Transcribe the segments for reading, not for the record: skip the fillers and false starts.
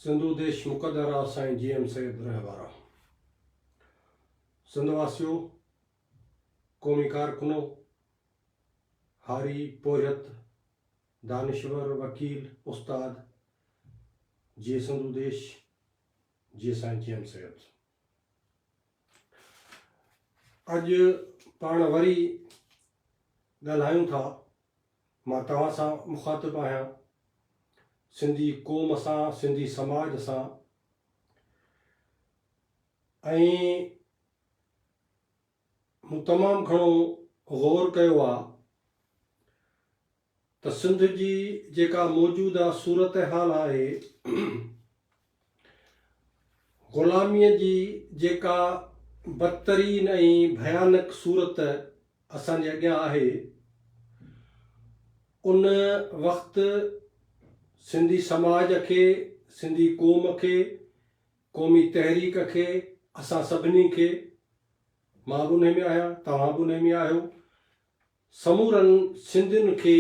سنڌو ديش مقدر آ سائين جي ايم سيد رح وارا سنڌ واسيو قومي ڪارڪنو هاري پورهيت دانشور وڪيل استاد جي سنڌو ديش جي سائين جي ايم سيد. اڄ پاڻ وري ڳالهايون ٿا مان توهان سان مخاطب آهيان، سنڌي قوم سان، سنڌي سماج سان ۽ مون تمام گهڻو غور ڪيو آ ته سنڌ جي جيڪا موجوده صورتحال آهي، غلاميء جي جيڪا بدترين ۽ ڀيانڪ صورت اسان جي اڳيان آهي، ان وقت سنڌي سماج کي، سنڌي قوم کي، قومي تحريڪ کي، اسان سڀني کي، مان به انهي ۾ آهيان، توهان به انهي ۾ آهيو، سمورن سنڌين کي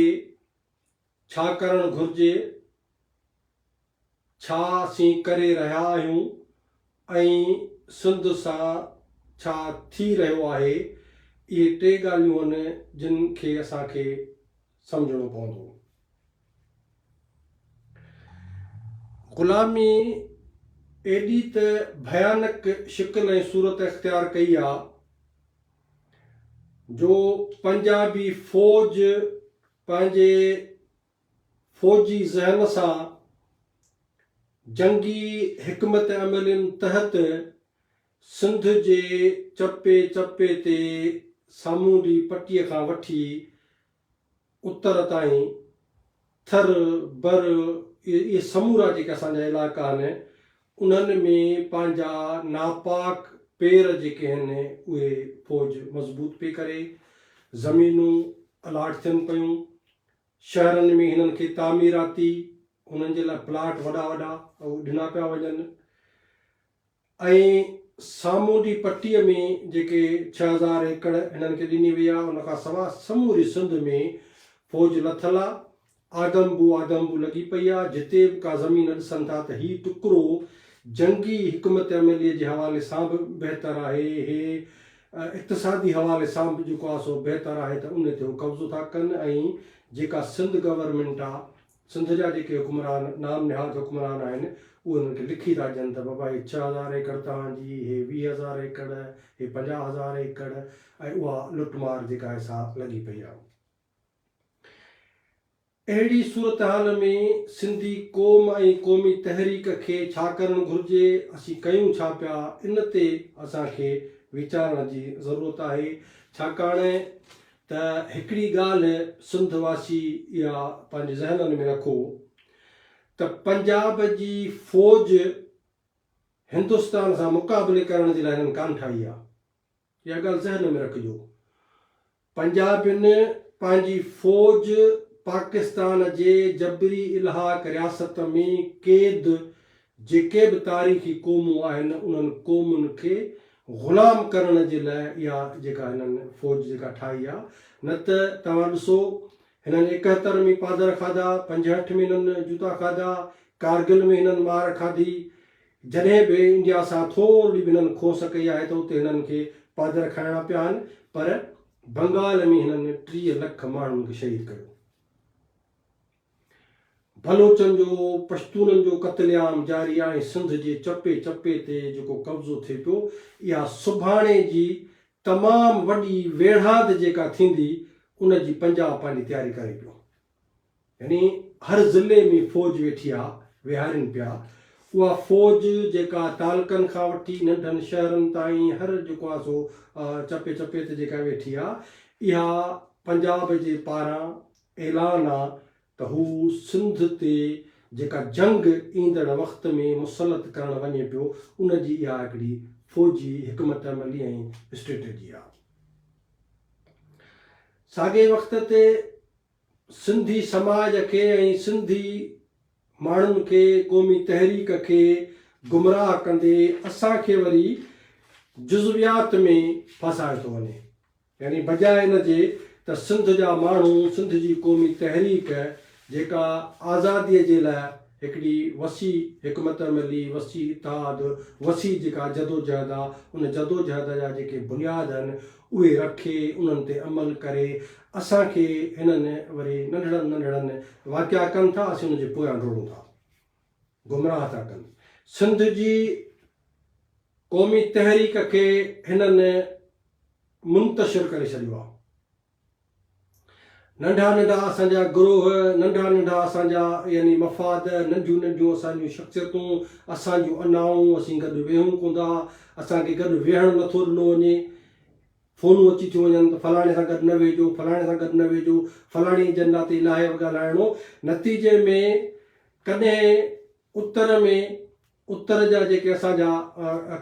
ڇا ڪرڻ گهرجي، ڇا اسين ڪري رهيا آهيون ۽ سنڌ سان ڇا ٿي رهيو آهي، اهي ٽي ڳالهيون آهن جن کي اسان کي سمجهڻو پوندو. غلامي ايڏي ته ڀيانڪ شڪل ۽ صورت اختيار ڪئي آ جو پنجابي فوج پنهنجي فوجي ذهن سان جنگي حڪمت عملين تحت سنڌ جي چپي چپي تي سامونڊي پٽي کان وٺي اتر تائين ٿر، بر اهي سمورا جيڪي اسان جا علائقا آهن انهن ۾ پنهنجا ناپاڪ پير جيڪي آهن اهي فوج مضبوط پئي ڪري، زمينون الاٽ ٿين پيون، شهرن ۾ هنن کي تعميراتي انهن جي لاء پلاٽ وڏا وڏا ڏنا پيا وڃن ۽ سامونڊي پٽي ۾ جيڪي 6000 ايڪڙ هنن کي ڏني وئي آهي ان کان سوا سموري سنڌ ۾ فوج لٿل آهي آدم بو آدم بو لڳي پئي آ، جتي به ڪا زمين ڏسن ٿا ته هي ٽڪرو جنگي حڪمت عمليء جي حوالي سان به بهتر آهي، هي اقتصادي حوالي سان به جيڪو آ سو بهتر آهي ته ان تي هو قبضو ٿا ڪن ۽ جيڪا سنڌ گورنمينٽ آ، سنڌ جا جيڪي حڪمران نام نهاد حڪمران آهن اهي انهن کي لکي ٿا ڏين ته بابا هي 6000 ايڪڙ توهان جي، هي 20,000 ايڪڙ، هي 50,000 ايڪڙ ۽ اها لٽ مار جيڪا آهي سا لڳي پئي آ. اهڙي صورتحال ۾ سنڌي قوم ۽ قومي تحريڪ کي ڇا ڪرڻ گهرجي، اسين ڪيون ڇا پيا، ان تي اسان کي ويچارڻ جي ضرورت آهي، ڇاڪاڻ ته هڪڙي ڳالهه سنڌ واسي اها پنهنجي ذهنن ۾ رکو ته پنجاب جي فوج هندستان سان مقابلي ڪرڻ جي لاء هنن ڪانه ٺاهي آهي. اها ڳالهه ذهن ۾ رکجو. پنجابين پنهنجي فوج پاڪستان جي جبري الحاق رياست ۾ قيد جيڪي به تاريخي قومون آهن انهن قومن کي غلام ڪرڻ جي لاء اها جيڪا هنن فوج جيڪا ٺاهي آ نه ته توهان ڏسو هنن 71 ۾ پادر کاڌا 65 ۾ هنن جوتا کاڌا ڪارگل ۾ هنن مار کاڌي جڏهن به انڊيا سان ٿورڙي به هنن کوس ڪئي آهي ته اتي هنن کي پادر کائڻا پيا آهن پر بنگال ۾ هنن 30 لک ماڻهن کي شهيد ڪيو. بلوچن جو پشتونن جو قتل عام جاري آهي ۽ سنڌ جي چپي چپي تي جيڪو قبضو ٿئي پيو اها سڀاڻي جي تمام وڏي ويڙهاند جيڪا ٿيندي ان جي پنجاب پنهنجي تياري ڪري پيو. يعني هر ضلعي ۾ فوج ويٺي آ، ويهارين پيا. اها فوج جيڪا تعلقن کان وٺي ننڍن شهرن تائين هر جيڪو آ سو چپي چپي تي جيڪا ويٺي آ، اها پنجاب جي پاران اعلان آ ته هو سنڌ تي جيڪا جنگ ايندڙ وقت ۾ مسلط ڪرڻ وڃي پيو، ان جي اها هڪڙي فوجي حڪمت عملي ۽ اسٽريٽجي آ. ساڳئي وقت تي سنڌي سماج کي ۽ سنڌي ماڻهن کي قومي تحريڪ کي گمراهه ڪندي اسان کي وري جزويات ۾ ڦاسايو ٿو وڃي يعني بجاء ان جي ته سنڌ جا ماڻهو سنڌ جي قومي تحريڪ جيڪا آزادي جي لاء هڪڙي وسيع حڪمت عملي، وسيع اتحاد، وسيع جيڪا جدوجهد آ، ان جدوجهد جا جيڪي بنياد آهن، اهي رکي، انهن تي عمل ڪري، اسان کي هنن وري ننڍڙن ننڍڙن واقعا ڪن ٿا، اسين ان جي پويان ڊوڙون ٿا. گمراهه ٿا ڪن. سنڌ جي قومي تحريڪ کي هنن منتشر ڪري ڇڏيو آ. ننڍا ننڍا اسان جا گروهه، ننڍا ننڍا اسان جا يعني مفاد، ننڍيون ننڍيون اسان جون شخصيتون، اسان جون انائون، اسين گڏ ويهون ڪونه ٿا، اسان کي گڏ ويهڻ نٿو ڏنو وڃي، فونون اچي ٿيون وڃن ته فلاڻي سان گڏ نه ويهجو، فلاڻي سان گڏ نه ويهجو، فلاڻي ايجنڊا تي ناهي ڳالهائڻو، نتيجي ۾ ڪڏهن اتر ۾ اتر جا جيڪي اسان جا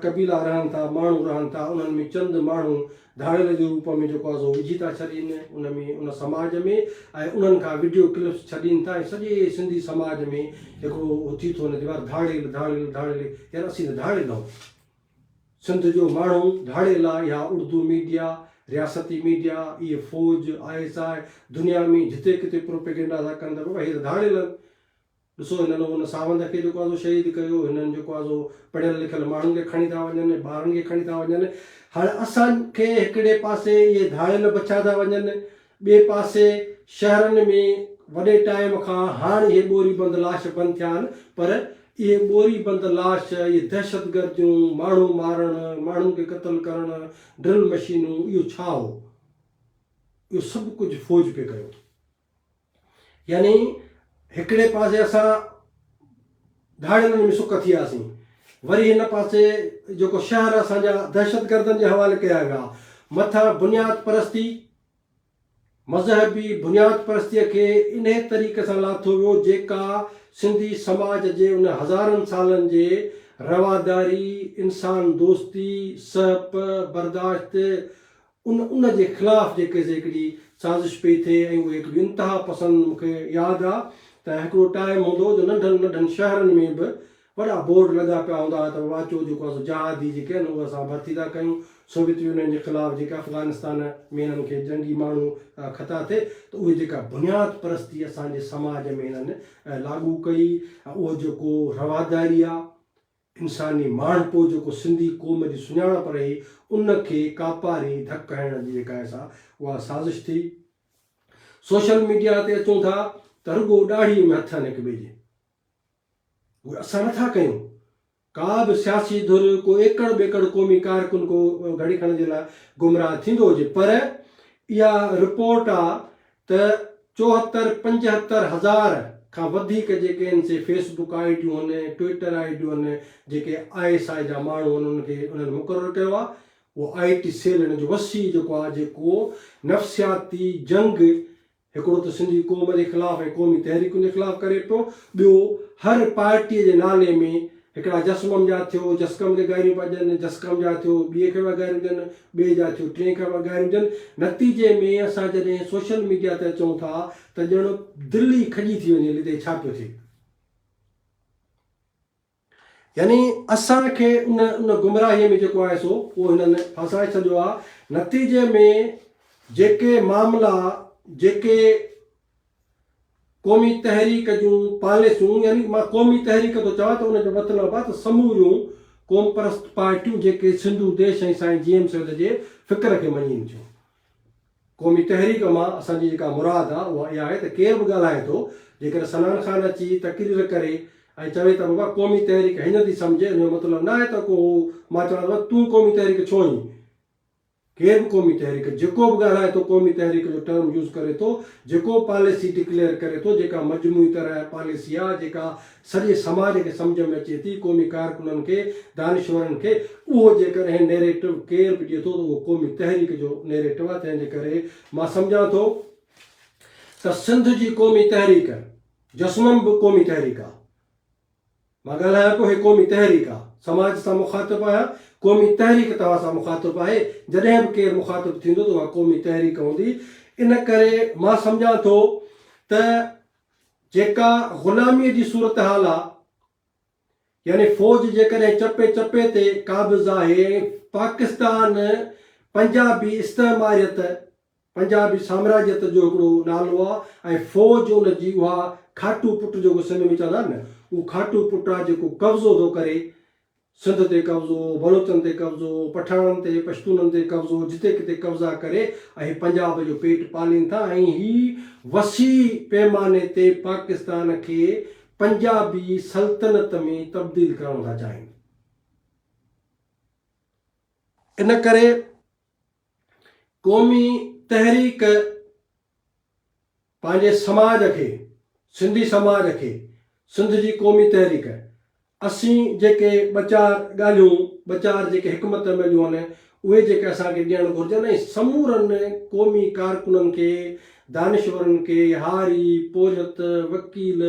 قبيلا رهن ٿا، ماڻهو رهن ٿا، انهن ۾ چند ماڻهو ڌاڙيل جي روپ ۾ جيڪو آهي سو وجهي ٿا ڇڏين ان ۾ ان سماج ۾ ۽ انهن کان وڊيو ڪلپس ڇڏين ٿا ۽ سڄي سنڌي سماج ۾ هڪڙو ٿي ٿو وڃي ته ڌاڙيل ڌاڙيل ڌاڙيل يار اسين ته ڌاڙيل آهيون. سنڌ جو ماڻهو ڌاڙيل آهي اها اردو ميڊيا، رياستي ميڊيا، اهي فوج، I S I, دنيا ۾ جتي ڪٿي پروپيگنڊا ٿا ڪن ته بابا هي ته ڌاڙيل آهن. ڏسو هنن ان ساوند کي جيڪو آهي سو شهيد ڪيو، هنن جيڪو آهي سو پڙهيل لکيل ماڻهن کي کڻي ٿا وڃن، ٻارن کي کڻي ٿا وڃن. هاڻي اسان کي هڪڙي پاسي اهي ڌاڙيل بڇيا ٿا وڃن، ٻئي پاسي شهرن ۾ وڏي ٽائيم کان هاڻ اهي ٻوري بند لاش بند ٿيا آهن پر اهي ٻوري بند لاش، اهي دهشتگرديون، ماڻهو مارڻ، ماڻهن کي قتل ڪرڻ، ڊرل مشينون اهو ڇا هو؟ اهو سڀ ڪجهه فوج پئي ڪيو. يعني هڪڙي پاسي اسان ڌاڙيلن ۾ سڪ ٿي وياسين، وري هن پاسي جيڪو شهر اسان جا دهشتگردن جي حوالي ڪيا ويا، مٿان بنياد پرستي، مذهبي بنياد پرستيء کي انهي طريقي سان لاٿو ويو جيڪا سنڌي سماج جي ان هزارن سالن جي رواداري، انسان دوستي، سهپ، برداشت، ان ان جي خلاف جيڪي سي هڪڙي سازش پئي ٿئي ۽ اهي هڪڙيون انتها پسند مون کي ياد آ ته هڪڙو ٽائيم هوندو هو جو ننڍن ننڍن شهرن ۾ به وڏا بورڊ لڳا پيا هوندا هئا ته بابا اچو جيڪو آ سو جهادي جيڪي آهن اهي اسان ڀرتي ٿا ڪيون سوويت يونين جي خلاف جيڪي افغانستان ۾ هنن کي جنگي ماڻهو خطا ٿئي ته اهي جيڪا بنياد پرستي اسان جي سماج ۾ هنن لاڳو ڪئي ۽ اهو جيڪو رواداري آ انساني ماڻهپو جيڪو سنڌي قوم جي سڃاڻپ رهي ان کي ڪاپاري ڌڪ هڻڻ جي جيڪا آهي سا اها سازش ٿي. سوشل ميڊيا تي اچون ٿا ته رڳو ڏاڙهي ۾ هٿ آهن هڪ ٻئي جي. اهي اسان نٿا ڪيون. ڪا به سياسي ڌر ڪو ايڪڙ ٻيڪڙ قومي ڪارڪن ڪو گهڙي کڻ جي لاء گمراهه ٿيندو هجي پر اها رپورٽ آ ته چوهتر 75 هزار کان وڌيڪ جيڪي آهن سي فيس بڪ I ڊيون آهن، ٽوئٽر I ڊيون آهن، جيڪي I S I جا ماڻهو آهن انهن کي انهن مقرر ڪيو آهي، اهو آء ٽي سيل ان جو وسيع جيڪو آهي جيڪو نفسياتي جنگ هڪڙو ته سنڌي قوم جي خلاف ۽ قومي تحريڪن جي خلاف ڪري پيو، ٻيو هر پارٽيء جي نالي ۾ هڪڙا جسمم جا ٿيو، جسقم کي گاريون پيا ڏين، جسقم جا ٿيو، ٻئي کي پيا گاريون ڏين، ٻئي جا ٿيو، ٽئين کي پيا گاريون ڏين. نتيجي ۾ اسان جڏهن سوشل ميڊيا تي اچون ٿا ته ڄڻ دل ئي کڄي ٿي وڃي هتي ڇا پيو ٿئي. يعني اسان کي ان ان گمراهيء ۾ جيڪو آهي سو اهو هنن ڦاسائي ڇڏيو آهي. نتيجي ۾ جيڪي معاملا جيڪي قومي تحريڪ جون پاليسيون يعني مان قومي تحريڪ ٿو چوان ته ان جو مطلب آهي ته سموريون قومپرست پارٽيون جيڪي سنڌو ديش ۽ سائين جي ايم سيد جي فڪر کي مڃين ٿيون. قومي تحريڪ مان اسان جي جيڪا مراد آهي اها اها آهي ته ڪير به ڳالهائي ٿو جيڪڏهن صنعان خان اچي تقرير ڪري ۽ چوي ته بابا قومي تحريڪ هيئن ٿي سمجهي ان جو مطلب ناهي ته ڪو هو مان چوان ته بابا تون قومي تحريڪ ڇو آهين؟ ڪير به قومي تحريڪ جيڪو به ڳالهائي ٿو قومي تحريڪ جو ٽرم يوز ڪري ٿو، جيڪو پاليسي ڊڪليئر ڪري ٿو، جيڪا مجموعي طرح پاليسي آ، جيڪا سڄي سماج کي سمجهه ۾ اچي ٿي، قومي ڪارڪنن کي، دانشورن کي، اهو جيڪڏهن نيريٽو ڪير به ڏئي ٿو ته اهو قومي تحريڪ جو نيريٽو آ، تنهن جي ڪري مان سمجهان ٿو ته سنڌ جي قومي تحريڪ جسمم به قومي تحريڪ آ. مان ڳالهايان پيو هي قومي تحريڪ آ، سماج سان مخاطب آهيان، قومي تحريڪ توهان سان مخاطب آهي، جڏهن به ڪير مخاطب ٿيندو ته اها قومي تحريڪ هوندي، ان ڪري مان سمجهان ٿو ته جيڪا غلاميء جي صورتحال آ، يعني فوج جيڪڏهن چپي چپي تي قابض آهي ۽ پاڪستان پنجابي استعماريت پنجابي سامراجيت جو هڪڙو نالو آ ۽ فوج ان جي اها کاٽو پٽ جيڪو سنڌ ۾ چوندا آهن نه اهو کاٽو پٽ آ جيڪو قبضو ٿو ڪري، سنڌ تي قبضو، بلوچن تي قبضو، پٺاڻن تي، پشتونن تي قبضو، جتي ڪٿي قبضا ڪري ۽ هي پنجاب جو پيٽ پالين ٿا ۽ هي وسيع پيماني تي پاڪستان کي پنجابي سلطنت ۾ تبديل ڪرڻ ٿا چاهين. ان ڪري قومي تحريڪ پنهنجي سماج کي، سنڌي سماج کي، سنڌ جي قومي تحريڪ، اسين جيڪي ٻه چار ڳالهيون، ٻه چار جيڪي حڪمت عمليون آهن، اهي جيڪي اسان کي ڏيڻ گهرجن ۽ سمورن قومي ڪارڪنن کي، دانشورن کي، هاري، پورهيت، وڪيل،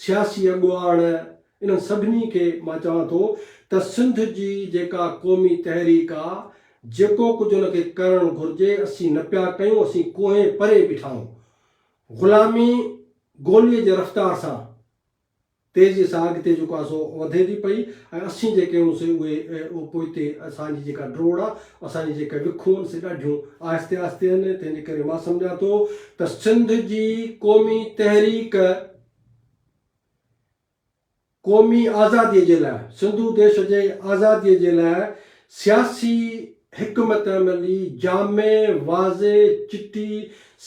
سياسي اڳواڻ، انهن سڀني کي مان چوان ٿو ته سنڌ جي جيڪا قومي تحريڪ آ، جيڪو ڪجهه ان کي ڪرڻ گهرجي، اسين نه پيا ڪيون، اسين ڪوهين پري بيٺا آهيون. غلامي گوليء جي رفتار سان تيزيء سان اڳتي جيڪو آهي سو وڌي ٿي پئي ۽ اسين جيڪي آهيون سي اهي پوئتي اسان جي جيڪا ڊوڙ آ، اسان جي جيڪي وکون آهن سي ڏاڍيون آهستي آهستي آهن، تنهن جي ڪري مان سمجهان ٿو ته سنڌ جي قومي تحريڪ قومي آزاديء جي لاء، سنڌو ديش جي آزاديء جي لاء سياسي حڪمت عملي، جامع، واضح، چٽي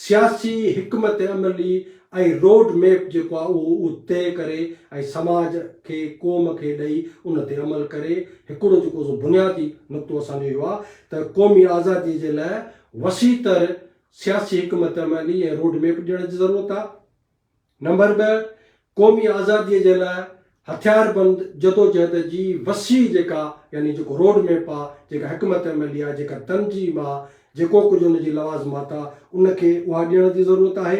سياسي حڪمت عملي ۽ روڊ ميپ جيڪو آهي اهو اهو طئي ڪري ۽ سماج کي، قوم کي ڏئي ان تي عمل ڪري. هڪڙو جيڪو سو بنيادي نقطو اسان جو اهو آهي ته قومي آزاديء جي لاء وسيع تر سياسي حڪمت عملي ۽ روڊ ميپ ڏيڻ جي ضرورت آهي. نمبر ٻه، قومي آزاديء جي لاء هٿياربند جدوجهد جي وسيع جيڪا يعني جيڪو روڊ ميپ آ، جيڪا حڪمت عملي آ، جيڪا تنظيم آ، جيڪو ڪجهه ان جي لوازمات آ، ان کي اها ڏيڻ جي ضرورت آهي.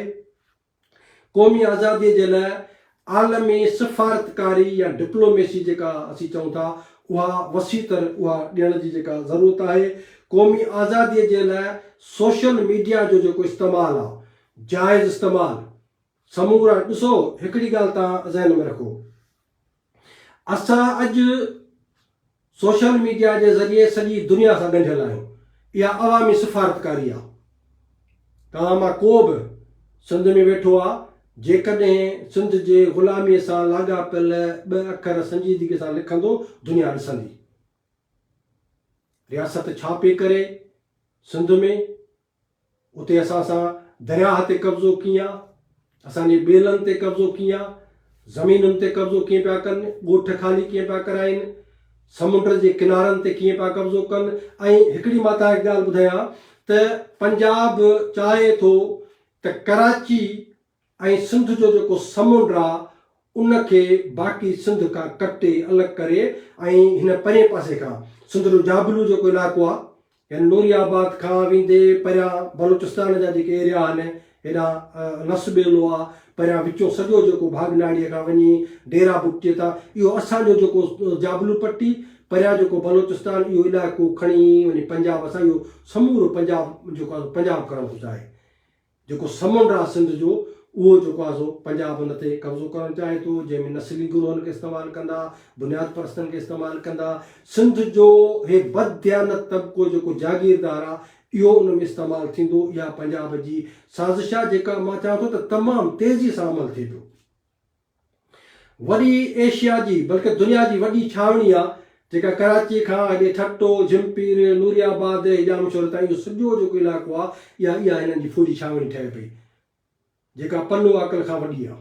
قومي آزاديء جي لاء عالمي سفارتڪاري يا ڊپلوميسي جيڪا اسين چئون ٿا، اها وسيع تر اها ڏيڻ جي جيڪا ضرورت آهي. قومي آزاديء جي لاء سوشل ميڊيا جو جيڪو استعمال آ، جائز استعمال سمورا ڏسو هڪڙي ڳالهه توهان ذهن ۾ رکو اسان اڄ سوشل ميڊيا جي ذريعي سڄي دنيا سان ڳنڍيل آهيون اها عوامي سفارتڪاري آهي توهان مان ڪو به سنڌ ۾ ويٺو آهي جيڪڏهن سنڌ جي غلامي سان لاڳاپيل ٻه اکر سنجيدگي سان لکندو دنيا ڏسندي رياست ڇا پئي ڪري سنڌ ۾ اتي اسان سان درياهه تي قبضو ڪيئن آ، اسان جي ٻيلن تي قبضو ڪيئن آ، زمينن تي قبضو ڪيئن پيا ڪن، ڳوٺ خالي ڪيئن پيا ڪرائين، سمنڊ جي ڪنارن تي ڪيئن پيا قبضو ڪن ۽ هڪڙي مان توهان کي ڳالهه ٻڌايان ته پنجاب چاهي ٿو ته ڪراچي ۽ سنڌ جو جيڪو سمنڊ آ ان کي باقي سنڌ کان ڪٽي الڳ ڪري ۽ هن پرئين پاسي کان سنڌ جو جابلو جيڪو علائقو آ يعني نوري آباد کان ويندي پريان بلوچستان جا جيڪي ايريا آهن هيڏانهن لس ٻيلو آ پريان وچون سڄو جيڪو ڀاڳناڙي کان وڃي ڊيرا بگٽي تان اهو اسان جو جيڪو جابلو پٽي پريان جيڪو بلوچستان اهو علائقو کڻي وڃي پنجاب اسان اهو سمورو پنجاب جيڪو آ سو پنجاب ڪرڻ ٿو چاهي. جيڪو سمنڊ آ سنڌ جو اهو جيڪو آ سو پنجاب ان تي قبضو ڪرڻ چاهي ٿو جنهن ۾ نسلي گروهن کي استعمال ڪندا بنياد پرستن کي استعمال ڪندا سنڌ جو هي بد ديانت طبقو جيڪو جاگيردار آ اهو ان ۾ استعمال ٿيندو اها پنجاب جي سازش آ جيڪا مان چوان ٿو ته تمام تيزي سان عمل ٿئي پيو. وڏي ايشيا جي بلڪه دنيا جي وڏي ڇانوڻي آ جيڪا ڪراچي کان هيڏي ٺٽو، جھمپير، نوري آباد، ڄامشوري تائين اهو سڄو جيڪو علائقو آ اها اها هنن جي فوجي ڇانوڻي ٺهي پئي جيڪا پنو عاقل کان وڏي آ.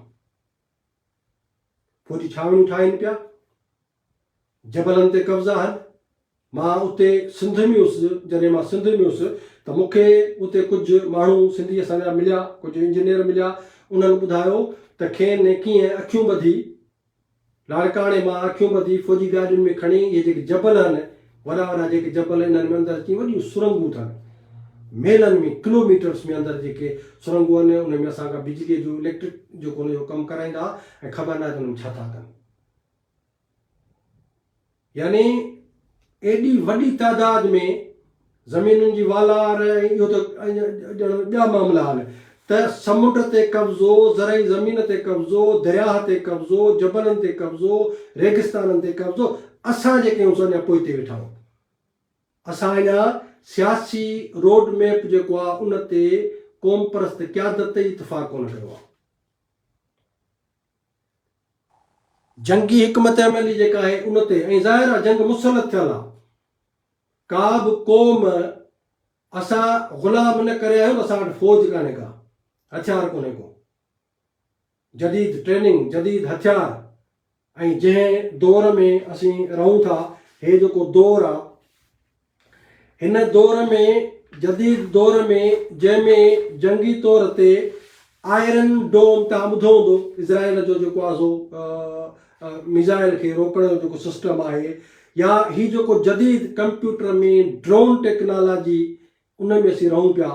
فوجي ڇانوڻيون ٺاهين پيا. جبلن تي قبضا آهن. مان اتي سنڌ ۾ هيس، جڏهن مان سنڌ ۾ هيس ته مون کي اتي ڪجهه ماڻهو سنڌي اسان جا مليا، ڪجهه انجنيئر مليا، انهن ٻڌايو ته کين ڪيئن اکيون ٻڌي، لاڙڪاڻي مان اکيون ٻڌي فوجي گاڏين ۾ کڻي اهي جيڪي جبل آهن، وڏا وڏا جيڪي جبل انهن ۾ اندر ڪيئن وڏيون سرنگون اٿن، ميلن ۾ ڪلوميٽرس ۾ اندر جيڪي سرنگون آهن، انهن ۾ اسان کان بجليء جو اليڪٽرڪ جيڪو ان جو ڪم ڪرائيندا ها ۽ خبر ناهي ته انهن ۾ ڇا ٿا ڪن. يعني ايڏي وڏي تعداد ۾ زمينن جي والار ۽ اهو ته ڄڻ ٻيا معاملا آهن ته سمنڊ تي قبضو، زرعي زمين تي قبضو، درياهه تي قبضو، جبلن تي قبضو، ريگستانن تي قبضو، اسان جيڪي آهيون سو اڃا پوئتي ويٺا آهيون. اسان اڃا سياسي روڊ ميپ جيڪو آهي ان تي قومپرست قيادت ئي اتفاق ڪونه ڪيو آهي. جنگي حڪمت عملي جيڪا آهي ان تي ۽ ظاهر آهي جنگ مسلط ٿيل آهي. ڪا به قوم اسان غلام ان ڪري آهيون ته اسان وٽ فوج ڪانهي ڪا، هٿيار ڪونهي ڪو. جديد ٽريننگ، جديد هٿيار ۽ جنهن دور ۾ اسين رهون ٿا هي جيڪو دور آ هن دور ۾ جديد دور ۾ جنهن ۾ جنگي طور تي آئرن ڊوم توهان ٻڌو هوندو اسرائيل جو جيڪو آ سو ميزائل کي روڪڻ جو جيڪو سسٽم آهي يا هي جيڪو جديد ڪمپيوٽر ۾ ڊرون ٽيڪنالاجي ان ۾ اسين رهون پيا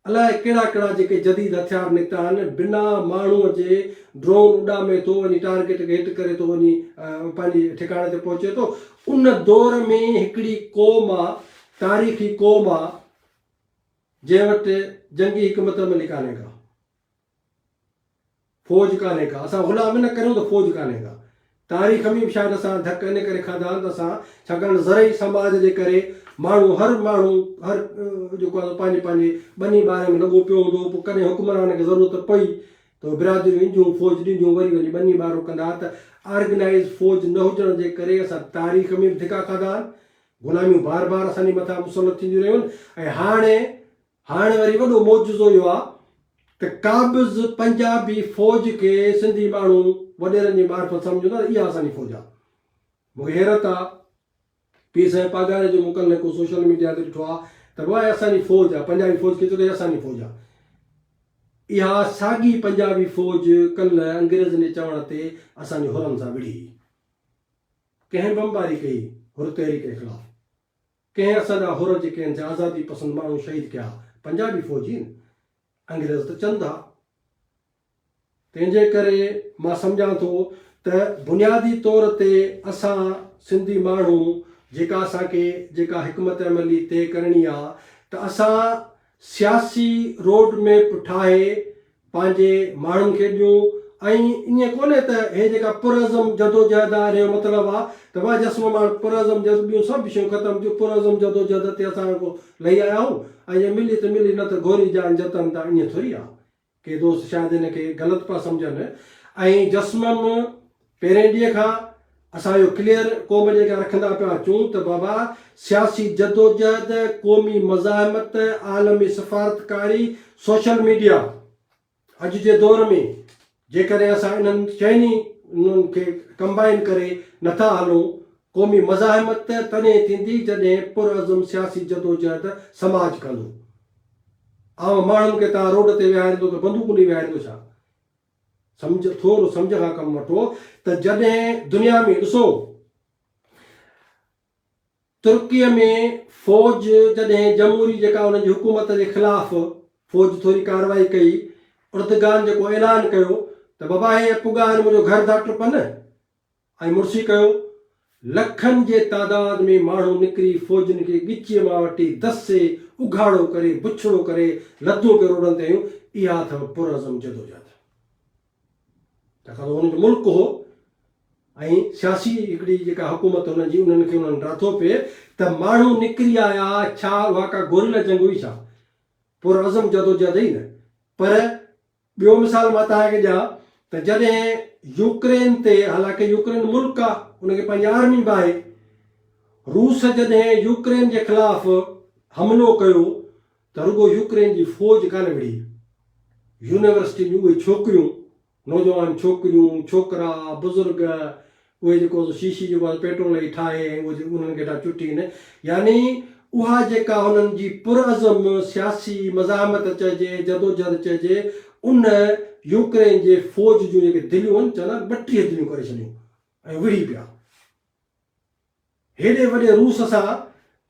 الائي ڪهڙا ڪهڙا جيڪي جديد هٿيار نڪتا آهن، بنا ماڻهوء جي ڊرون اڏامي ٿو وڃي ٽارگيٽ کي هٽ ڪري ٿو وڃي پنهنجي ٺڪاڻي تي پهچي ٿو. ان دور ۾ هڪڙي قوم آ، تاريخي قوم آ، جنهن وٽ جنگي حڪمت عملي ڪانهي ڪا. فوج ڪانهي ڪا. اسان غلام ان ڪريون ته فوج ڪانهي ڪا. تاريخ ۾ به شايد اسان ڌڪ ان ڪري کاڌا آهن ته اسان ڇاڪاڻ زرعي سماج جي ڪري ماڻهو هر ماڻهو هر جيڪو آهي پنهنجي پنهنجي ٻني ٻاري ۾ لڳو پيو هوندو هو پوء ڪڏهن حڪمران کي ضرورت پئي ته برادريون اينديون فوج ڏينديون وري وڃي ٻني ٻارو ڪندا ته آرگنائيز فوج نه هجڻ جي ڪري اسان تاريخ ۾ به ڌڪا کاڌا آهن غلاميون بار بار اسان جي مٿان مسلط ٿينديون رهيون آهن ۽ هاڻي هاڻ وري وڏو معجزو اهو آ ته قابض پنجابي فوج کي سنڌي ماڻهو وڏيرن جي معرفت سمجهن ٿا ته اها اسان جي فوج آ. مون کي حيرت آ پير سائين پاڳاري جو مون ڪلهه هڪ سوشل ميڊيا تي ڏٺو آ ته بابا هي اسان جي فوج آ پنجابي فوج کي چيو ته هي اسان جي فوج آ. اها ساڳي پنجابي فوج ڪلهه انگريزن جي چوڻ تي اسان جي حرن سان وڙهي هئي. ڪنهن بمباري ڪئي حر تحريڪ جي خلاف. ڪنهن اسان جا حر جيڪي آهن سي آزادي پسند ماڻهو شهيد ڪيا پنجابي فوجي نه انگريز ته چند ها تنهن جي ڪري مان سمجهان ٿو ته بنيادي طور تي اسان سنڌي ماڻهو جيڪا اسان کي جيڪا حڪمت عملي طئي ڪرڻي آ ته اسان سياسي روڊ ميپ ٺاهي پنهنجي ماڻهن کي ڏيون ۽ ائين ڪونهي ته هي جيڪا پرعزم جدوجهد آهي ان جو مطلب آهي ته واهه جسم ماڻ پرعزم جد ٻيون سڀ شيون ختم ٿيون پرعزم جدوجهد تي اسان ڪو لهي آيا آهيون ۽ جي ملي ته ملي نه ته گهوري جان جتن تان ائين ٿوري آهي ڪي دوست شايد ان کي غلط پيا سمجهن ۽ جسمم پهرين ڏينهن کان اسان اهو ڪليئر قوم جي اڳيان رکندا پيا اچون ته بابا سياسي جدوجهد، قومي مزاحمت، عالمي سفارتڪاري، سوشل ميڊيا اڄ جي دور ۾ جيڪڏهن اسان انهن چئني انهن کي ڪمبائن ڪري نٿا هلون، قومي مزاحمت تڏهن ٿيندي جڏهن پرعزم سياسي جدوجهد سماج ڪندو. عام ماڻهن کي توهان روڊ تي ويهاريندو ته بندوقون ڏئي ويهاريندو ڇا؟ سمجهه ٿورو سمجهه کان ڪم وٺو ته جڏهن دنيا ۾ ڏسو ترڪي ۾ فوج جڏهن جمهوري جيڪا انهن جي حڪومت جي خلاف فوج ٿوري ڪارروائي ڪئي اردگان جيڪو اعلان ڪيو ته بابا هي پڳا آهن منهنجو گهر ٿا ٽپن ۽ مڙسي ڪيو. لکن جي تعداد ۾ ماڻهو نڪري فوجين کي ڳچيء مان وٺي دسي اگهاڙو ڪري بڇڙو ڪري لتون پيو روڊن تي هنيون. اها اٿو پرعزم جدوجهد. ڇاڪاڻ ته هنن جو ملڪ هو ۽ سياسي هڪڙي جيڪا حڪومت هنن جي انهن کي انهن ڊاٿو پئي ته ماڻهو نڪري آيا ڇا اها ڪا گوريلا جنگ هئي ڇا؟ پرعزم جدوجهد ئي نه پر ٻيو مثال مان توهان کي ڏيان ته جڏهن يوڪرين تي حالانڪه يوڪرين ملڪ آ ان کي پنهنجي آرمي به آهي روس جڏهن يوڪرين جي خلاف حملو ڪيو ته رڳو يوڪرين جي فوج ڪانه وڙهي يونيورسٽين جون اهي ڇوڪريون نوجوان ڇوڪريون ڇوڪرا بزرگ اهي جيڪو سو شيشي جيڪو آهي پيٽرول جي ٺاهي ۽ اهي انهن کي ٿا چٽين يعني اها جيڪا انهن جي پرعزم سياسي مزاحمت چئجي جدوجهد چئجي ان يوڪرين جي فوج جون جيڪي دليون آهن چوندا آهن 32 دليون ڪري ڇڏيون ۽ وڙهي پيا. هيڏي وڏي روس سان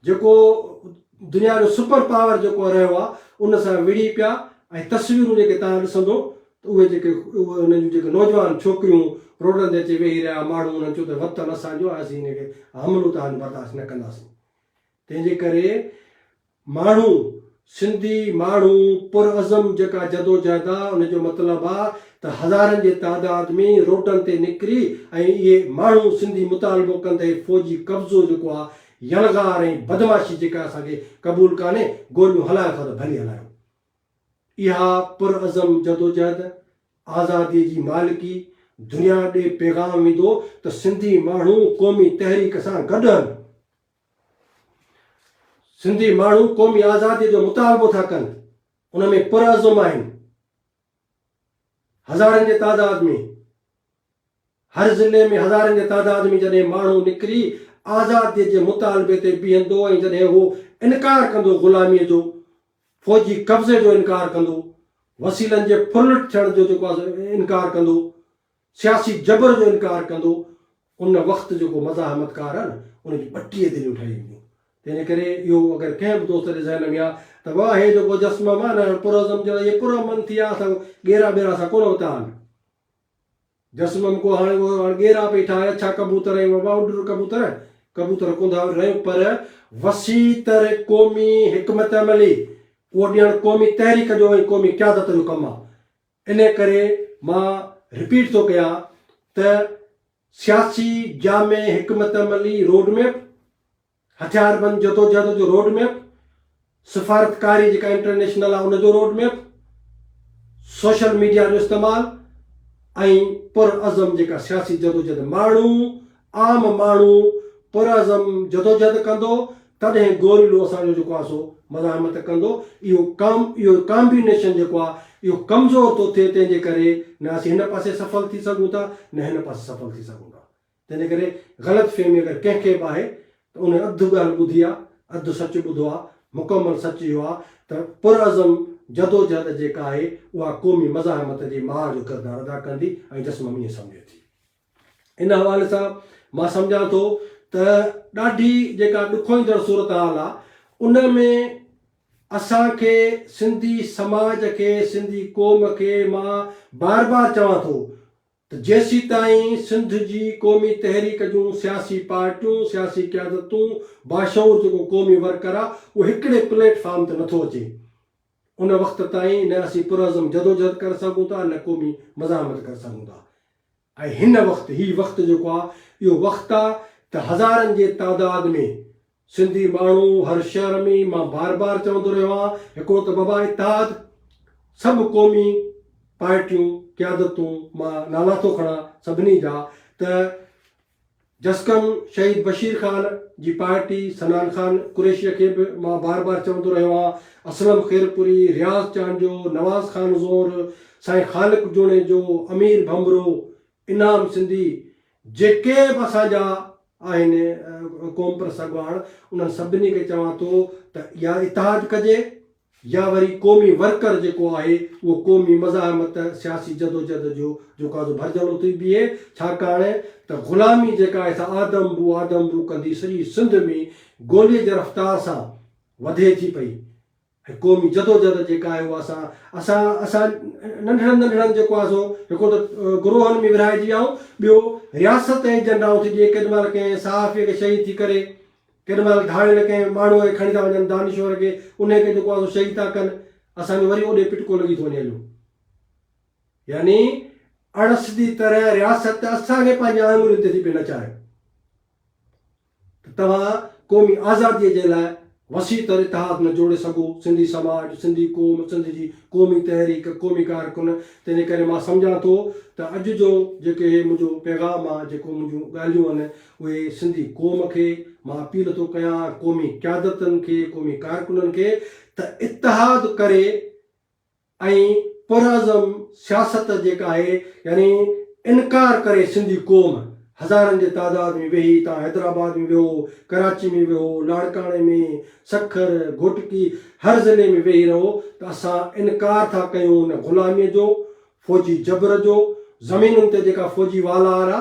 جيڪو دنيا جو سپر پاور جيڪو رهيو آهي ان سان وڙهي پيا ۽ تصويرون جيڪي توهان ڏسندو ته اهي جيڪي انهن جون جيڪي نوجوان ڇوڪريون روڊن تي اچي ويهي رهيا ماڻهو انهن چيو ته وطن اسان جو آهي اسين هن کي حملو توهان جو برداشت نه ڪنداسين تنهن جي ڪري ماڻهو، سنڌي ماڻهو پرعزم جيڪا جدوجهد آ ان جو مطلب آ ته هزارن جي تعداد ۾ روڊن تي نڪري ۽ اهي ماڻهو سنڌي مطالبو ڪن ته هي فوجي قبضو جيڪو آ يلغار ۽ بدمعاشي جيڪا اسان کي قبول ڪانهي گوليون هلايو ٿا ته ڀلي هلايو. اها پرعزم جدوجهد، آزادي جي مالڪي، دنيا ڏي پيغام ويندو ته سنڌي ماڻهو قومي تحريڪ سان گڏ آهن. سنڌي ماڻهو قومي آزادي جو مطالبو ٿا ڪن، ان ۾ پرعزم آهن. هزارن جي تعداد ۾ هر ضلعي ۾ هزارن جي تعداد ۾ جڏهن ماڻهو نڪري آزادي جي مطالبي تي بيهندو ۽ جڏهن هو انڪار ڪندو غلاميء جو، فوجي قبضي جو انڪار ڪندو، وسيلن جي ڦرلٽ ٿيڻ جو جيڪو آهي سو انڪار ڪندو، سياسي جبر جو انڪار ڪندو، ان وقت جيڪو مزاحمتڪار آهي نه ان جون 32 دليون ٺهي وينديون. تنهن جي ڪري اهو اگر ڪنهن به دوست جي ذهن ۾ آهي ته واهه هي جيڪو جسمم آهي نه پرعزم جهڙا اهي پرامن ٿي ويا اسان ڳيرا ٻيرا اسان ڪونه وتا آهن. جسمم ڪو هاڻي اهو هاڻي ڳيرا پئي ٺاهي اڇا ڪبوتر ۽ بابا اڏر ڪبوتر ڪبوتر ڪونڌا رهيون پر وسيع تر قومي حڪمت عملي اهو ڏيڻ قومي تحريڪ جو ۽ قومي قيادت جو ڪم آهي انهي ڪري مان رپيٽ ٿو ڪيان ته سياسي جامع حڪمت عملي روڊ ميپ هٿياربند جدوجهد جو روڊ ميپ، سفارتڪاري جيڪا انٽرنيشنل آهي ان جو روڊ ميپ، سوشل ميڊيا جو استعمال ۽ پرعزم جيڪا سياسي جدوجهد ماڻهو عام ماڻهو پرعزم جدوجهد ڪندو تڏهن گوريلو اسان جو جيڪو آهي سو مزاحمت ڪندو اهو ڪام اهو ڪامبينيشن جيڪو آهي اهو ڪمزور ٿو ٿئي تنهن جي ڪري نه اسين هن پاسي سڦل ٿي سگهون ٿا نه هن پاسي سڦل ٿي سگهون ٿا. تنهن ڪري غلط فهمي اگر ڪنهن کي به آهي ته ان اڌ ڳالهه ٻڌي آ، اڌ سچ ٻڌو آ، مڪمل سچ اهو آ ته پرعزم جدوجهد جيڪا آهي اها قومي مزاحمت جي ماء جو ڪردار ادا ڪندي ۽ جسمم ائين سمجهي ٿي. ان حوالي سان مان سمجهان ٿو ته ڏاڍي جيڪا ڏکوئيندڙ صورتحال آ ان ۾ اسان کي سنڌي سماج کي سنڌي قوم کي مان بار بار چوان ٿو ته جيسيتائين سنڌ جي قومي تحريڪ جون سياسي پارٽيون، سياسي قيادتون، باشعور جيڪو قومي ورڪر آ اهو هڪڙي پليٽ فارم تي نٿو اچي ان وقت تائين نه اسين پرعزم جدوجهد ڪري سگهون ٿا نه قومي مزاحمت ڪري سگهون ٿا ۽ هن وقت هي وقت جيڪو آ اهو وقت آ ته هزارن جي تعداد ۾ سنڌي ماڻهو هر شهر ۾ مان بار بار چوندو رهيو آهيان هڪڙو ته بابا اتحاد سڀ قومي پارٽيون قيادتون مان نالا ٿو کڻان سڀني جا ته جسقم شهيد بشير خان جي پارٽي صنعان خان قريشي کي به مان بار بار چوندو رهيو آهيان اسلم خيرپوري رياض چانڊيو نواز خان زور سائين خالق جوڻيجو امير ڀنڀرو انعام سنڌي جيڪي به اسان جا آهن قومپرست اڳواڻ انهن سڀني کي چوان ٿو ته يا اتحاد ڪجي يا وري قومي ورڪر جيڪو آهي اهو قومي مزاحمت سياسي جدوجهد جو جيڪو آهي سو ڀرجهلو ٿي بيهي ڇاڪاڻ ته غلامي جيڪا آهي سا آدم بو آدم بو ڪندي سڄي سنڌ ۾ گولي جي رفتار سان وڌي ٿي پئي ۽ قومي جدوجهد جيڪا آهي اها اسان اسان اسان ننڍڙن ننڍڙن جيڪو آهي سو هڪڙو ته گروهن ۾ ورهائجي ويا آهيون ٻيو رياست ايجنڊائون ٿي ڏئي ڪيڏي مهل ڪنهن صحافي کي شهيد ٿي ڪري ڪيڏي مهل ڌاڙيل ڪنهن ماڻهوء کي کڻي ٿا وڃن دانشور کي انهي کي جيڪو آهي سو شهيد ٿا ڪن اسان جو وري اوڏي پٽڪو لڳي ٿو وڃي هليو يعني اڻ سڌي طرح رياست اسان کي پنهنجي آڱرين تي ٿي پئي نچائي. ته توهان قومي آزاديء جي لاء وسيع تر اتحاد نه جوڙي سگهو، سنڌي سماج، سنڌي قوم، سنڌ جي قومي تحريڪ، قومي ڪارڪن، تنهنجي ڪري مان سمجهان ٿو ته اڄ جو جيڪي هي منهنجو پيغام آ، جيڪو منهنجون ڳالهيون آهن، اهي سنڌي قوم کي مان اپيل ٿو ڪيان، قومي قيادتن کي، قومي ڪارڪنن کي ته اتحاد ڪري ۽ پرعزم سياست جيڪا آهي يعني انڪار ڪري سنڌي قوم هزارن جي تعداد ۾ ويهي تان حيدرآباد ۾ ويهو ڪراچي ۾ ويهو لاڙڪاڻي ۾ سکر گهوٽڪي هر ضلعي ۾ ويهي رهو ته اسان انڪار ٿا ڪيون ان غلامي جو فوجي جبر جو زمينن تي جيڪا فوجي والار آ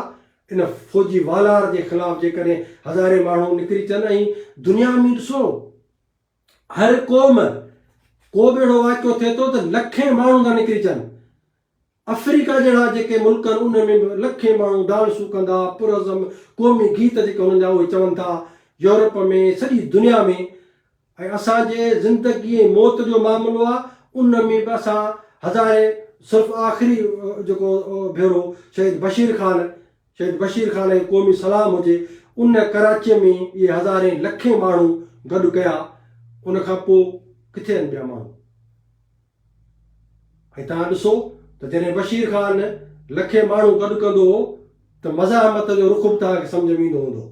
ان فوجي والار جي خلاف جيڪڏهن هزارين ماڻهو نڪري اچن ۽ دنيا ۾ ڏسو هر قوم ڪو به اهڙو واقعو ٿئي ٿو ته لکين ماڻهو ٿا نڪري اچن. آفريڪا جهڙا جيڪي ملڪ آهن انهن ۾ به لکين ماڻهو ڊانسون ڪندا پرعزم قومي گيت جيڪي هنن جا اهي چون ٿا يورپ ۾ سڄي دنيا ۾ ۽ اسان جي زندگي ۽ موت جو معاملو آهي ان ۾ به اسان هزارين صرف آخري جيڪو ڀيرو شهيد بشير خان شهيد بشير خان کي قومي سلام هجي ان ڪراچيء ۾ اهي هزارين لکين ماڻهو گڏ ڪيا ان کان پوء ڪٿي آهن ٻيا ماڻهو؟ ۽ توهان ڏسو ته جڏهن بشير خان لکين ماڻهو گڏ ڪندو هو ته مزاحمت جو رخ به توهان کي سمجهه ۾ ايندو هوندو.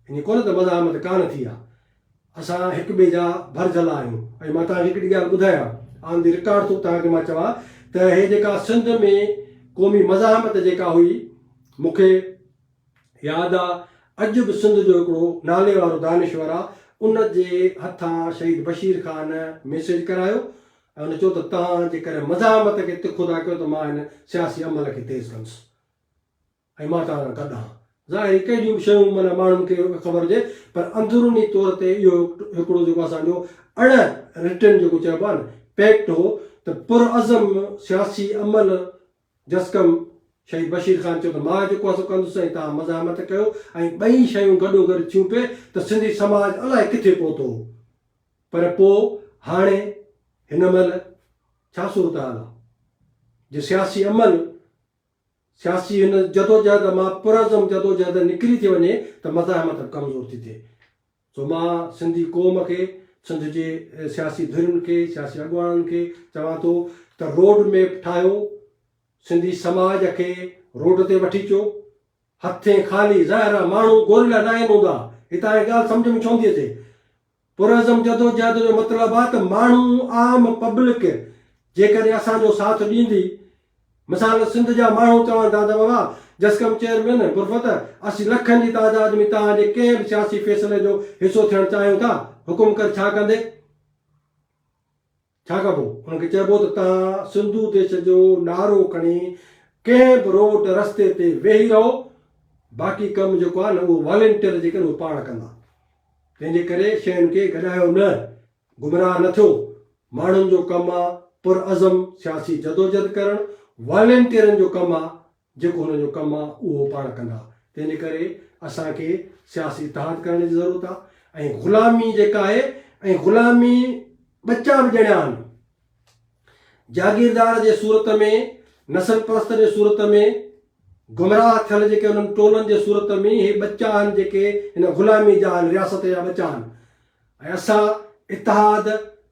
ائين ڪونه ته مزاحمت ڪانه ٿي آ. اسان هڪ ٻئي جا ڀرجهلا آهيون ۽ مان توهان کي هڪڙي ڳالهه ٻڌايان آن the record ٿو توهان کي مان چوان ته هي جيڪا سنڌ ۾ قومي مزاحمت جيڪا هئي مون کي ياد آ اڄ به سنڌ جو هڪڙو نالي وارو دانشور آ ان جي هٿان شهيد بشير خان ميسيج ڪرايو ۽ ان چيو ته توهان جيڪڏهن مزاحمت کي تکو ٿا ڪيو ته مان هن سياسي عمل کي تيز ڪندس ۽ مان توهان سان گڏ آهان. ظاهر هي ڪهڙيون به شيون معنيٰ ماڻهن کي خبر هجي پر اندروني طور تي اهو هڪڙو جيڪو اسان جو اڻ رٽن جيڪو چئبو آهي نه پيڪٽ هو ته پرعزم سياسي عمل جسقم شهيد بشير خان چيو ته مان جيڪو آهي سو ڪندس ۽ توهان مزاحمت ڪيو ۽ ٻئي شيون گڏوگڏ ٿيون پئي ته سنڌي سماج الائي ڪٿي پهتو هو پر پوء هاڻي هن مهل ڇا صورتحال آهي جي سياسي عمل سياسي هن جدوجهد مان پرعزم جدوجهد نڪري ٿي وڃي ته مزاحمت به ڪمزور ٿي ٿئي. سو مان سنڌي قوم کي، سنڌ جي سياسي ڌرين کي، سياسي اڳواڻن کي چوان ٿو ته روڊ ميپ ٺاهيو، سنڌي سماج کي روڊ تي وٺي اچو، هٿين خالي، ظاهر آهي ماڻهو گوريلا ناهن هوندا، هي توهان کي ڳالهه سمجهه ۾ ڇو نٿي اچي؟ پرعزم جدوجهد جو مطلب آهي ته ماڻهو عام پبلڪ جيڪڏهن اسان جو ساٿ ڏيندي، مثال سنڌ جا ماڻهو چون ٿا ته بابا جسقم چيئرمين برفت اسين لکن جي تعداد ۾ توهان جي ڪنهن به سياسي فيصلي جو حصو ٿيڻ چاهيون ٿا، حڪم ڪر ڇا ڪندي؟ ڇا ڪبو؟ انهن کي چئبو ته توهان سنڌو ديش جو نعرو کڻي ڪنهن به روڊ رستي تي ويهي رهو، باقي ڪم جيڪو آهي نه اهو والنٽيئر جيڪي آهن اهي پاڻ ڪندا. تنهن جي ڪري شين کي گڏايو نه، گمراهه نه ٿيو. ماڻهن جو ڪم آ پرعزم سياسي جدوجھد ڪرڻ، والنٽيئرن جو ڪم آ جيڪو هنن جو ڪم آ اهو پاڻ ڪندا. تنهن جي ڪري اسان کي سياسي اتحاد ڪرڻ جي ضرورت آ ۽ غلامي جيڪا آهي ۽ غلامي ٻچا به ڄڻيا آهن. جاگيردار جي صورت ۾، نسل پرست جي صورت ۾، گمراهه ٿيل جيڪي انهن ٽولن جي صورت ۾ هي ٻچا آهن جيڪي هن غلامي جا آهن، رياست جا ٻچا آهن ۽ اسان اتحاد،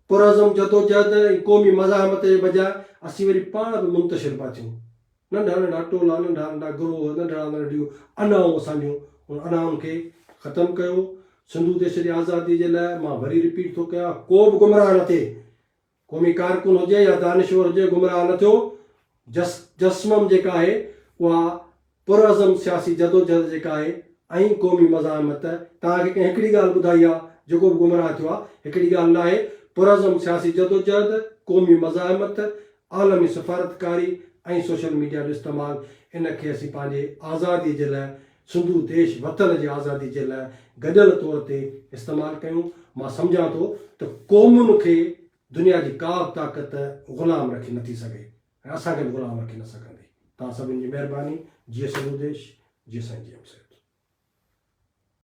پرعزم جدوجهد ۽ قومي مزاحمت جي بجاء اسين وري پاڻ به منتشر پيا ٿيون. ننڍا ننڍا ٽولا، ننڍا ننڍا گروهه، ننڍڙا ننڍڙيون انائون اسان جون ان انائن کي ختم ڪيو. سنڌو ديش جي آزادي جي لاء مان وري رپيٽ ٿو ڪيان ڪو به گمراهه نه ٿئي. قومي ڪارڪن هجي يا دانشور هجي گمراهه نه ٿيو. جس جسمم جيڪا آهي اها پرعزم سياسي جدوجهد جيڪا آهي ۽ قومي مزاحمت توهان کي ڪنهن هڪڙي ڳالهه ٻڌائي آ جيڪو به گمراهه ٿيو آ هڪڙي ڳالهه ناهي پرعزم سياسي جدوجهد قومي مزاحمت عالمي سفارتڪاري ۽ سوشل ميڊيا جو استعمال ان کي اسين پنهنجي آزادي جي لاء سنڌو ديش وطن جي آزادي جي لاء گڏيل طور تي استعمال ڪيون مان سمجهان ٿو ته قومن کي دنيا جي ڪا به طاقت غلام رکي نٿي سگهي ۽ اسان کي به غلام رکي نه سگهندي توهان سڀني جي مهرباني جيئي سنڌو ديش جيئي سائين جي ايم سيد.